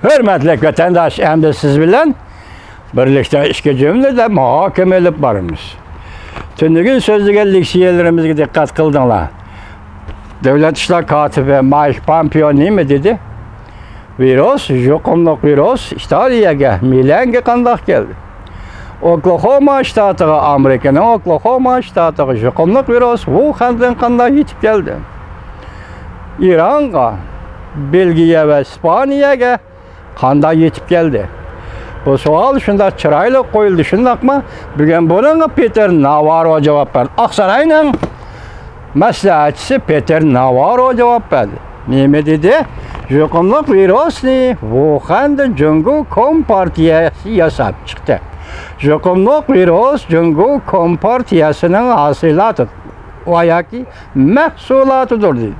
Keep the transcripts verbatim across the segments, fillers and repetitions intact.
ھۆرمەتلىك ۋەتەنداش، ئەمدى سىز بىلەن بىرلىكتە ئىككى جۈملىدە مۇھاكىمە ئېلىپ بارىمىز. تۈنۈگۈن سۆزلىگەن لېكسىيەلىرىمىزگە دىققەت قىلدىڭلار. دۆلەت ئىشلار كاتىپى مايك پامپېئو نېمە دېدى؟ ۋىرۇس، يۇقۇملۇق ۋىرۇس ئىتالىيەگە، مىلانغا قانداق كەلدى؟ ئوكلاخوما شتاتىغا، ئامېرىكىنىڭ ئوكلاخوما شتاتىغا يۇقۇملۇق ۋىرۇس ۋۇخەندىن قانداق يېتىپ كەلدى؟ ئىرانغا، بېلگىيە ۋە ئىسپانىيەگە قانداق يېتىپ كەلدى؟ بۇ سوئال شۇنداق چىرايلىق قويۇلدى، شۇنداقمۇ؟ بۈگۈن بۇنىڭغا پېتېر ناۋاررو جاۋاب بەردى. ئاقساراينىڭ مەسلىھەتچىسى پېتېر ناۋاررو جاۋاب بەردى. نېمە دېدى؟ يۇقۇملۇق ۋىرۇسنى ۋۇخەندە جۇڭگو كومپارتىيەسى ياساپ چىقتى. يۇقۇملۇق ۋىرۇس جۇڭگو كومپارتىيەسىنىڭ ھاسىلاتى ۋە ياكى مەھسۇلاتىدۇر، دېدى.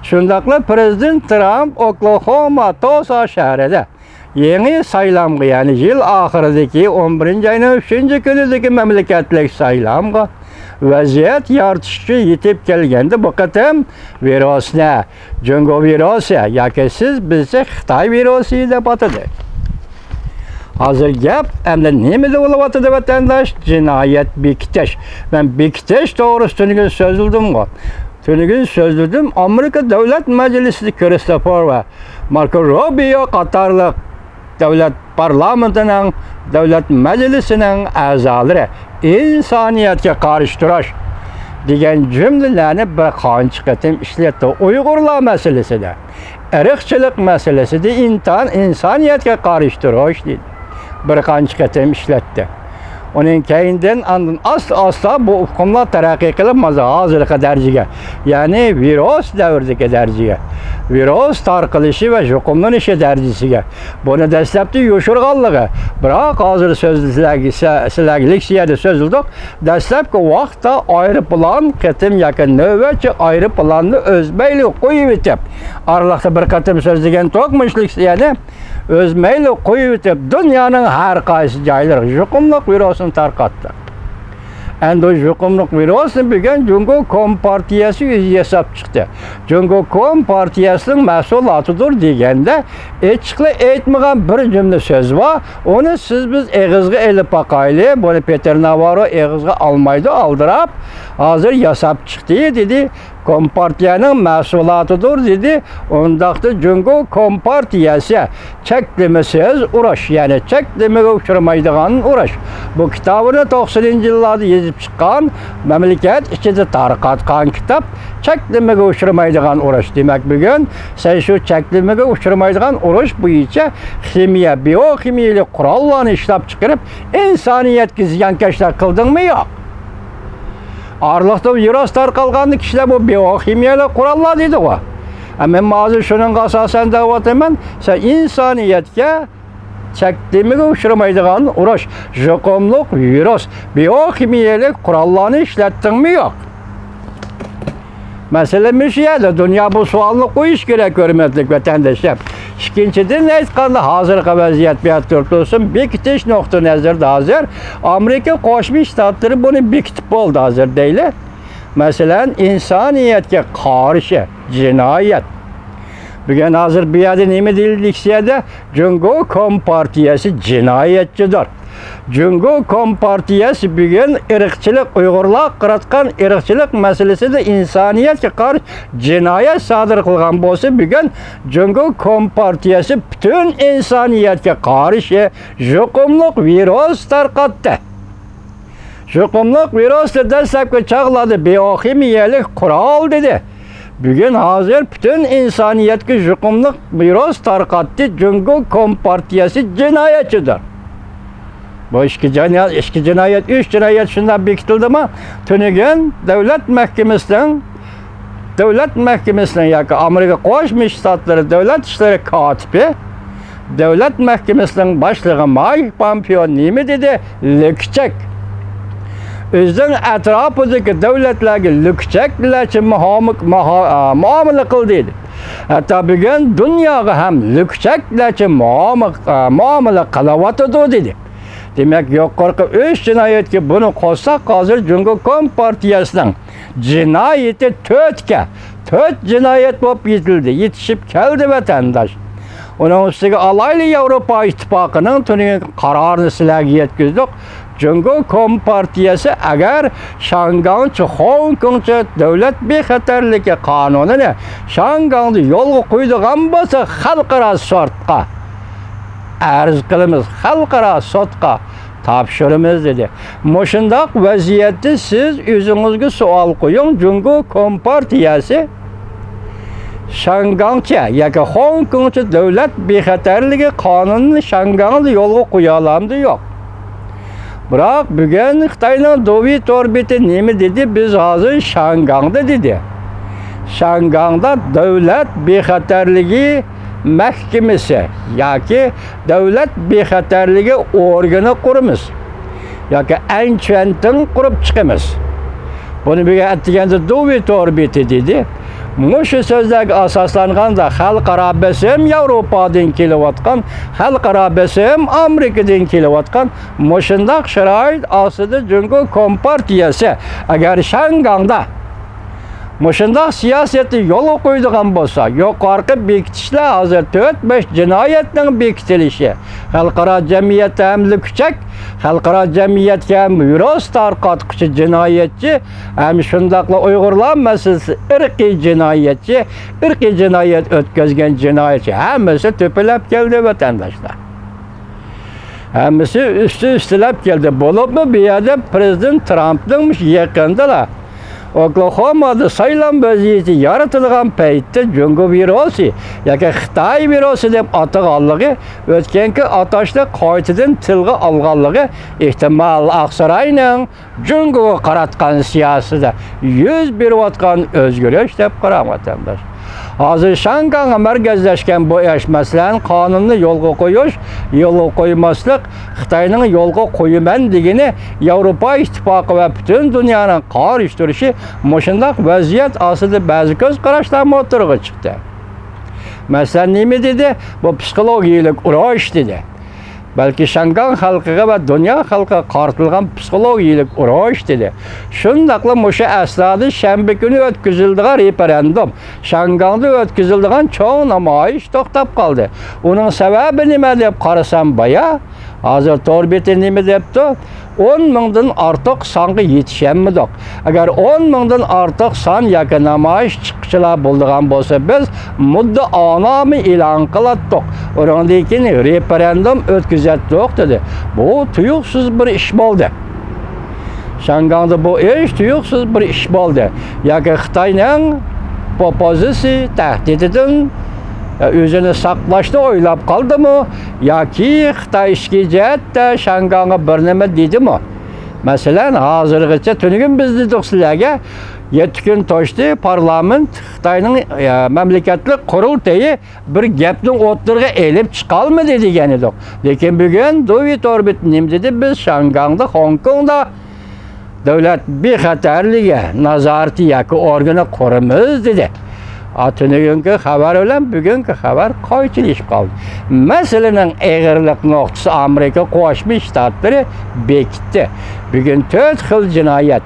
شۇنداقلا پىرېزىدېنت ترامپ ئوكلاخوما تۇلسا شەھىرىدە يېڭى سايلامغا، يەنى يىل ئاخىرىدىكى ئون بىرىنچى ئاينىڭ ئۈچىنچى كۈنىدىكى مەملىكەتلىك سايلامغا ۋەزىيەت يارىتىش ئۈچۈن يېتىپ كەلگەندە، بۇ قېتىم ۋىرۇسنى جۇڭگو ۋىرۇسى ياكى سىز بىزچە خىتاي ۋىرۇسى دەپ ئاتىدى. ھازىر گەپ ئەمدى نېمىدە بولۇۋاتىدۇ، ۋەتەنداش؟ جىنايەت بېكىتىش. مەن بېكىتىش توغرىسىدا تۈنۈگۈن سۆزلىدىمغۇ؟ تۈنۈگۈن سۆزلىدىم. ئامېرىكا دۆلەت مەجلىسىدە كىرىستوفېر ۋە ماركو روبىيو قاتارلىق دۆلەت پارلامېنتىنىڭ، دۆلەت مەجلىسىنىڭ ئەزالىرى ئىنسانىيەتكە قارشى تۇرۇش دېگەن جۈملىلەرنى بىر قانچە قېتىم ئىشلەتتى. ئۇيغۇرلار مەسىلىسىدە، ئىرقچىلىق مەسىلىسىدە ئىنتان-، ئىنسانىيەتكە قارشى تۇرۇش دېدى. بىر قانچە قېتىم ئىشلەتتى. ئۇنىڭ كەينىدىن ئاندىن ئاستا-ئاستا بۇ ئۇقۇملار تەرەققىي قىلىپ، مانا ھازىرقى دەرىجىگە، يەنى ۋىرۇس دەۋرىدىكى دەرىجىگە، ۋىرۇس تارقىلىشى ۋە يۇقۇملىنىشى دەرىجىسىگە. بۇنى دەسلەپتە يوشۇرغانلىقى. بىراق ھازىر سۆز-، سىلەرگە، سە-، سىلەرگە لېكسىيەدە سۆزلىدۇق. دەسلەپكى ۋاقىتتا ئايروپىلان قېتىم ياكى نۆۋەتچى ئايروپىلاننى ئۆز مەيلىگە قويۇۋېتىپ، ئارىلىقتا بىر قېتىم سۆزلىگەن توقمۇش لېكسىيەنى ئۆز مەيلىگە قويۇۋېتىپ، دۇنيانىڭ ھەر قايسى جايلىرىغا يۇقۇملۇق ۋىرۇسنى تارقاتتى. ئەمدى يۇقۇملۇق ۋىرۇسنى بۈگۈن جۇڭگو كومپارتىيەسى ئۆزى ياساپ چىقتى. جۇڭگو كومپارتىيەسىنىڭ مەھسۇلاتىدۇر دېگەندە، ئېچىقلا ئېيتمىغان بىر جۈملە سۆز بار. ئۇنى سىز بىز ئېغىزغا ئېلىپ باقايلى. بۇنى پېتېر ناۋاررو ئېغىزغا ئالمايدۇ، ئالدىراپ، ھازىر ياساپ چىقتى دېدى. كومپارتىيەنىڭ مەھسۇلاتىدۇر دېدى. ئۇنداقتا جۇڭگو كومپارتىيەسى چەكلىمىسىز ئۇرۇش، يەنى چەكلىمىگە ئۇچرىمايدىغان ئۇرۇش. بۇ كىتابىنى توقسىنىنچى يىللاردا يېزىپ چىققان، مەملىكەت ئىچىدە تارقاتقان كىتاب چەكلىمىگە ئۇچرىمايدىغان ئۇرۇش. دېمەك، بۈگۈن سەن شۇ چەكلىمىگە ئۇچرىمايدىغان ئۇرۇش بويىچە خىمىيە، بىئوخىمىيەلىك قوراللارنى ئىشلەپ چىقىرىپ، ئىنسانىيەتكە زىيانكەشلىك قىلدىڭمۇ يوق؟ ئارىلىقتا ۋىرۇس تارقالغاندا كىشىلەر بۇ بىئوخىمىيەلىك قوراللار دېدىغۇ. ئە، مەن ھازىر شۇنىڭغا ئاساسەن دەۋاتىمەن، سەن ئىنسانىيەتكە چەكلىمىگە ئۇچرىمايدىغان ئۇرۇش، يۇقۇملۇق ۋىرۇس، بىئوخىمىيەلىك قوراللارنى ئىشلەتتىڭمۇ يوق؟ مەسىلە مۇشۇ يەردە. دۇنيا بۇ سوئالنى قويۇش كېرەك، ھۆرمەتلىك ۋەتەنداشلار. ئىككىنچىدىن ئېيتقاندا، ھازىرقى ۋەزىيەت بۇ يەردە تۇرۇپ تۇرسۇن، بېكىتىش نۇقتىئى نەزىرىدە ھازىر ئامېرىكا قوشما شتاتلىرى بۇنى بېكىتىپ بولدى ھازىر دەيلى. مەسىلەن، ئىنسانىيەتكە قارشى جىنايەت. بۈگۈن ھازىر بۇ يەردە نېمە دېيىلدى لېكسىيەدە؟ جۇڭگو كومپارتىيەسى جىنايەتچىدۇر. جۇڭگو كومپارتىيەسى بۈگۈن ئىرقچىلىق، ئۇيغۇرلارغا قاراتقان ئىرقچىلىق مەسىلىسىدە ئىنسانىيەتكە قارشى جىنايەت سادىر قىلغان بولسا، بۈگۈن جۇڭگو كومپارتىيەسى پۈتۈن ئىنسانىيەتكە قارشى يۇقۇملۇق ۋىرۇس تارقاتتى. يۇقۇملۇق ۋىرۇسنى دەسلەپكى چاغلاردا بىئوخىمىيەلىك قورال دېدى. بۈگۈن ھازىر پۈتۈن ئىنسانىيەتكە يۇقۇملۇق ۋىرۇس تارقاتتى، جۇڭگو كومپارتىيەسى جىنايەتچىدۇر. بۇ ئىككى جىنايەت، ئىككى جىنايەت، ئۈچ جىنايەت شۇنداق بېكىتىلدىمۇ؟ تۈنۈگۈن دۆلەت مەھكىمىسىنىڭ، دۆلەت مەھكىمىسىنىڭ ياكى ئامېرىكا قوشما شتاتلىرى دۆلەت ئىشلىرى كاتىپى، دۆلەت مەھكىمىسىنىڭ باشلىقى مايك پامپېئو نېمە دېدى؟ لۈكچەك. ئۆزىنىڭ ئەتراپىدىكى دۆلەتلەرگە لۈكچەكلەرچە مۇھامىك-، مۇھا-، ئا، مۇئامىلە قىلدى دېدى. ھەتتا بۈگۈن دۇنياغا ھەم لۈكچەكلەرچە مۇئامىق-، ئا، مۇئامىلە قىلىۋاتىدۇ دېدى. دېمەك، يۇقىرىقى ئۈچ جىنايەتكە بۇنى قوشساق، ھازىر جۇڭگو كومپارتىيەسىنىڭ جىنايىتى تۆتكە، تۆت جىنايەت بولۇپ يېتىلدى، يېتىشىپ كەلدى، ۋەتەنداش. ئۇنىڭ ئۈستىگە ئالايلى ياۋروپا ئىتتىپاقىنىڭ تۈنۈگۈن قارارىنى سىلەرگە يەتكۈزدۇق. جۇڭگو كومپارتىيەسى ئەگەر شياڭگاڭچە، خوڭكوڭچە دۆلەت بىخەتەرلىكى قانۇنىنى شياڭگاڭدا يولغا قويىدىغان بولسا، خەلقئارا سوتقا ئەرز قىلىمىز، خەلقئارا سوتقا تاپشۇرىمىز، دېدى. مۇشۇنداق ۋەزىيەتتە سىز ئۆزىڭىزگە سوئال قويۇڭ، جۇڭگو كومپارتىيەسى شياڭگاڭچە ياكى خوڭكوڭچە دۆلەت بىخەتەرلىكى قانۇنىنى شياڭگاڭدا يولغا قويالامدۇ؟ يوق. بىراق بۈگۈن خىتاينىڭ دوۋى تور بېتى نېمە دېدى؟ بىز ھازىر شياڭگاڭدا، دېدى. شياڭگاڭدا دۆلەت بىخەتەرلىكى مەھكىمىسى ياكى دۆلەت بىخەتەرلىكى ئورگىنى قۇرىمىز. ياكى ئەنچۈەنتىڭ قۇرۇپ چىقىمىز. بۇنى بۈگۈن ئەتىگەندە دوۋى تور بېتى دېدى. مۇشۇ سۆزلەرگە ئاساسلانغاندا، خەلقئارا بېسىم ياۋروپادىن كېلىۋاتقان، خەلقئارا بېسىم ئامېرىكىدىن كېلىۋاتقان، مۇشۇنداق شارائىت ئاستىدا جۇڭگو كومپارتىيەسى ئەگەر شياڭگاڭدا مۇشۇنداق سىياسەتنى يولغا قويىدىغان بولسا، يۇقىرىقى بېكىتىشلەر ھازىر تۆت بەش جىنايەتنىڭ بېكىتىلىشى، خەلقئارا جەمئىيەتتە ھەممىلا كۈچەك، خەلقئارا جەمئىيەتكە ھەم ۋىرۇس تارقاتقۇچى جىنايەتچى، ھەم شۇنداقلا ئۇيغۇرلار مەسىلىسى ئىرقىي جىنايەتچى، ئىرقىي جىنايەت ئۆتكۈزگەن جىنايەتچى، ھەممىسى تۆپىلەپ كەلدى، ۋەتەنداشلار. ھەممىسى ئۈستى ئۈستىلەپ كەلدى. بولۇپمۇ بۇ يەردە پىرېزىدېنت ترامپنىڭ مۇشۇ يېقىندىلا ئوكلاخومادا سايلام ۋەزىيىتى يارىتىلغان پەيتتە جۇڭگو ۋىرۇسى ياكى خىتاي ۋىرۇسى دەپ ئاتىغانلىقى، ئۆتكەنكى ئاتاشنى قايتىدىن تىلغا ئالغانلىقى ئېھتىمال ئاقساراينىڭ جۇڭگوغا قاراتقان سىياسىتىدە يۈز بېرىۋاتقان ئۆزگىرىش دەپ قاراڭ، ۋەتەنداش. ھازىر شياڭگاڭغا مەركەزلەشكەن بۇ ئىش، مەسىلەن، قانۇننى يولغا قويۇش، يولغا قويماسلىق، خىتاينىڭ يولغا قويىمەن دېگىنى، ياۋروپا ئىتتىپاقى ۋە پۈتۈن دۇنيانىڭ قارشى تۇرۇشى، مۇشۇنداق ۋەزىيەت ئاستىدا بەزى كۆز قاراشلارمۇ ئوتتۇرىغا چىقتى. مەسىلەن، نېمە دېدى؟ بۇ پسىخولوگىيەلىك ئۇرۇش دېدى. بەلكى شياڭگاڭ خەلقىگە ۋە دۇنيا خەلقىگە قارىتىلغان پسىخولوگىيەلىك ئۇرۇش دېدى. شۇنداقلا مۇشۇ ئەسنادا شەنبە كۈنى ئۆتكۈزۈلىدىغان رېفېرېندۇم، شياڭگاڭدا ئۆتكۈزۈلىدىغان چوڭ نامايىش توختاپ قالدى. ئۇنىڭ سەۋەبى نېمە دەپ قارىسام، بايا ھازىر تور بېتى نېمە دەپتۇ؟ ئون مىڭدىن ئارتۇق سانغا يېتىشەلمىدۇق. ئەگەر ئون مىڭدىن ئارتۇق سان ياكى نامايىش چىققۇچىلار بولىدىغان بولسا، بىز مۇددىئانامە ئېلان قىلاتتۇق. ئۇنىڭدىن كېيىن رېفېرېندۇم ئۆتكۈزەتتۇق، دېدى. بۇ تۇيۇقسىز بىر ئىش بولدى. شياڭگاڭدا بۇ ئىش تۇيۇقسىز بىر ئىش بولدى. ياكى خىتاينىڭ پوپوزىتسىيە تەھدىتىدىن ئۆزىنى ساقلاشنى ئويلاپ قالدىمۇ؟ ياكى خىتاي ئىچكى جەھەتتە شياڭگاڭغا بىر نېمە دېدىمۇ؟ مەسىلەن، ھازىرغىچە تۈنۈگۈن بىز دېدۇق سىلەرگە، يەتتە كۈن توشتى، پارلامېنت خىتاينىڭ، ئە، مەملىكەتلىك قۇرۇلتىيى بىر گەپنى ئوتتۇرىغا ئېلىپ چىقالمىدى دېگەن ئىدۇق. لېكىن بۈگۈن دوۋى تور بېتى نېمە دېدى؟ بىز شياڭگاڭدا، خوڭكوڭدا دۆلەت بىخەتەرلىكى نازارىتى ياكى ئورگىنى قۇرىمىز دېدى. ئا، تۈنۈگۈنكى خەۋەر بىلەن بۈگۈنكى خەۋەر قايچىلىشىپ قالدى. مەسىلىنىڭ ئېغىرلىق نۇقتىسى ئامېرىكا قوشما شتاتلىرى بېكىتتى. بۈگۈن تۆت خىل جىنايەت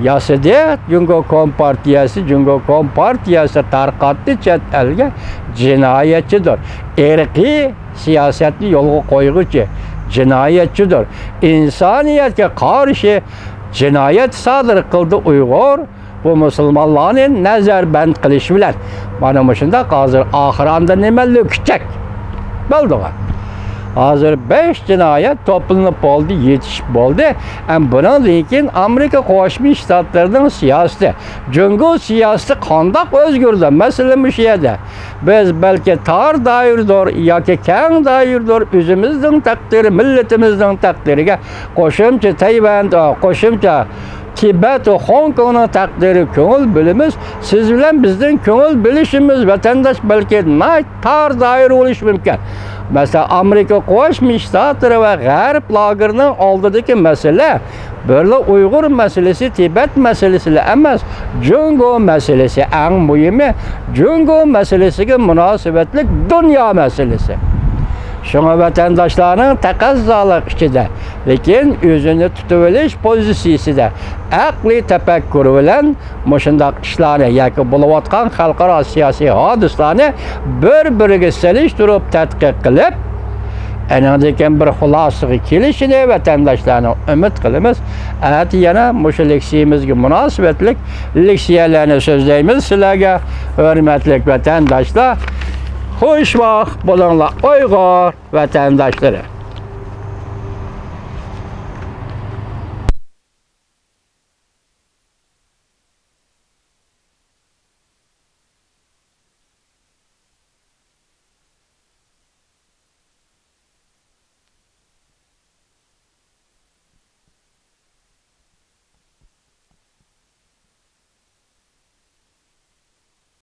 ياسىدى. جۇڭگو كومپارتىيەسى، جۇڭگو كومپارتىيەسى تارقاتتى چەت ئەلگە، جىنايەتچىدۇر. ئىرقىي سىياسەتنى يولغا قويغۇچى جىنايەتچىدۇر. ئىنسانىيەتكە قارشى جىنايەت سادىر قىلدى ئۇيغۇر. بۇ مۇسۇلمانلارنى نەزەربەند قىلىش بىلەن. مانا مۇشۇنداق ھازىر ئاخىر ئاندا نېمە لۆكچەك بولدىغۇ. ھازىر بەش جىنايەت توپلىنىپ بولدى، يېتىشىپ بولدى. ئەم بۇنىڭدىن كېيىن ئامېرىكا قوشما شتاتلىرىنىڭ سىياسىتى، جۇڭگو سىياسىتى قانداق ئۆزگىرىدۇ؟ مەسىلە مۇشۇ يەردە. بىز بەلكى تار دائىرىدۇر ياكى كەڭ دائىرىدۇر ئۆزىمىزنىڭ تەقدىرى، مىللىتىمىزنىڭ تەقدىرىگە قوشۇمچە تەيۋەن، قوشۇمچە تىبەت ۋە خوڭكوڭنىڭ تەقدىرىگە كۆڭۈل بۆلىمىز. سىز بىلەن بىزنىڭ كۆڭۈل بۆلۈشىمىز، ۋەتەنداش، بەلكى ناھايىتى تار دائىرە بولۇشى مۇمكىن. مەسىلەن، ئامېرىكا قوشما شتاتلىرى ۋە غەرب لاگېرىنىڭ ئالدىدىكى مەسىلە بىرلا ئۇيغۇر مەسىلىسى، تىبەت مەسىلىسىلا ئەمەس، جۇڭگو مەسىلىسى. ئەڭ مۇھىمى، جۇڭگو مەسىلىسىگە مۇناسىۋەتلىك دۇنيا مەسىلىسى. شۇڭا ۋەتەنداشلارنىڭ تەقەززالىق ئىچىدە، لېكىن ئۆزىنى تۇتۇۋېلىش پوزىتسىيىسىدە ئەقلىي تەپەككۇر بىلەن مۇشۇنداق ئىشلارنى ياكى بولۇۋاتقان خەلقئارا سىياسىي ھادىسىلارنى بىر-بىرىگە سېلىشتۇرۇپ تەتقىق قىلىپ، ئېنىڭدىن كېيىن بىر خۇلاسىگە كېلىشىنى ۋەتەنداشلارنىڭ ئۈمىد قىلىمىز. ئەتە يەنە مۇشۇ لېكسىيىمىزگە مۇناسىۋەتلىك لېكسىيەلەرنى سۆزلەيمىز سىلەرگە، ھۆرمەتلىك ۋەتەنداشلار. خۇشۋاق بولۇڭلار، ئۇيغۇر ۋەتەنداشلىرى!